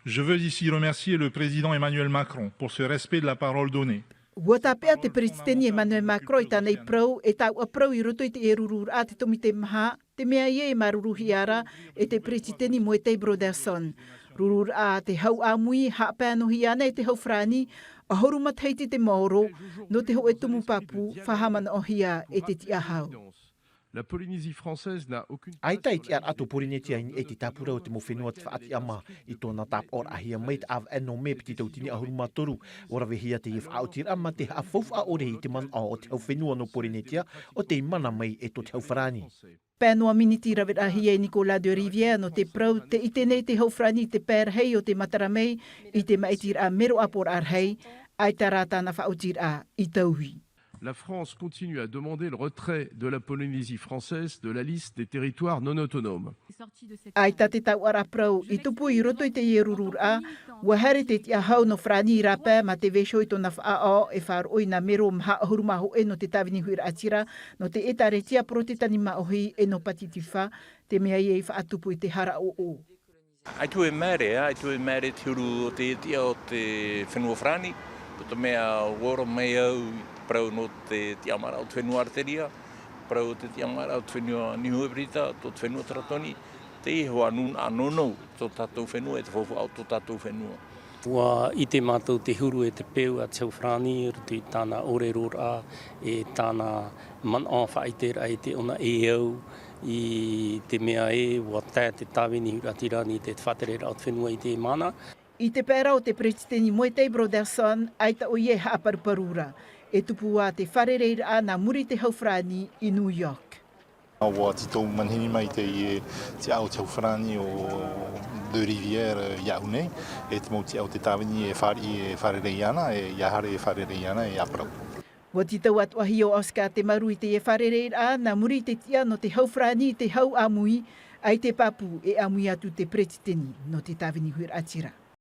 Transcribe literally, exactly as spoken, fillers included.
Je veux ici remercier le président Emmanuel Macron pour ce respect de la parole donnée. Ua tāpeʻa te peretiteni Emmanuel Macron i tāna parau, e taua parau i roto i te rururaʻa te tōmite maha, te mea ia e māuruuruhia ra e te peretiteni Moetai Brotherson. Rururaʻa te hau ʻāmui, haʻapae noa ana e te hau farāni, ʻahuru matahiti te maoro, nō te hoʻe tumu pāpū, faʻahaʻamanaʻohia e te tiʻahau. La Polynésie française n'a aucune... ʻAita e tiʻaraʻa tō Pōrīnetia i niʻa i te tāpura o te mau fenua te faʻatiʻamā i tōna tāpaʻoraʻahia mai te ʻāvaʻe nō mē piti tauatini ʻahuru mā toru, ua ravehia teie faʻaotiraʻa mā te haʻafaufaʻa ʻore i te manaʻo o te hau fenua nō Pōrīnetia, ʻo tei mana mai e tō te hau farāni. Pae noa miniti raveraʻahia e Nicolas de Rivière nō te parau, tē ʻite nei te hau farāni i te pae rahi o te matara mai i te māʻitiraʻa mero ʻāpoʻoraʻa rahi, ʻaita rā tāna faʻaotiraʻa i tauhi. La France continue à demander le retrait de la Polynésie française de la liste des territoires non autonomes. ʻAita te taua parau i tupu i roto i teie rururaʻa, ua haere te tiʻahau nō farāni i rāpae mā te vaisseau i tōna faʻaʻao e faʻaroʻo i nā mero maha ʻahuru mā hōʻē nō te tāvini huiraʻatira, nō te ʻētāretia porotetani māʻohi e nō Pātitifa, te mea ia i faʻatupu i te hara ʻoʻo. ʻAita e māere, ʻaita e māere te huru o te tiʻa o te fenua farāni, nō te mea ua ora mai au i te parau nō te tiʻamāraʻa o te fenua Areteria, parau o te tiʻamāraʻa o te fenua Niu Heperiʻa, tō te fenua Taratoni, teie hoʻi nūnaʻa nounou tō tātou fenua e te faufaʻa o tō tātou fenua. Ua ʻite mātou te huru e te peu a te hau farāni i roto i tāna ʻōreroraʻa, e tāna manaʻo faʻaʻiteraʻa i te ʻona e au i te mea ē ua tae te tāvini huiraʻatira nō te faʻatereraʻa o te fenua i te mana. I te pae ra o te peretiteni Moetai Brotherson, ʻaita ʻoia e haʻaparuparu ra, e tupu ā te fārereiraʻa nā muri i te hau farāni i New York. Ua tītau manihini mai teie tiʻa o te hau farāni o De Rivière iāʻu nei, e te mau tiʻa o te tāvini e fāriʻi e fārerei ana, e ia haere e fārerei ana, e ia parau. Ua tītau atoʻahia ʻo Oscar Temaru i teie fārereiraʻa nā muri i te tiʻa nō te hau farāni i te hau ʻāmui, ʻaita e pāpū e ʻāmui atu te peretiteni nō te tāvini huiraʻatira.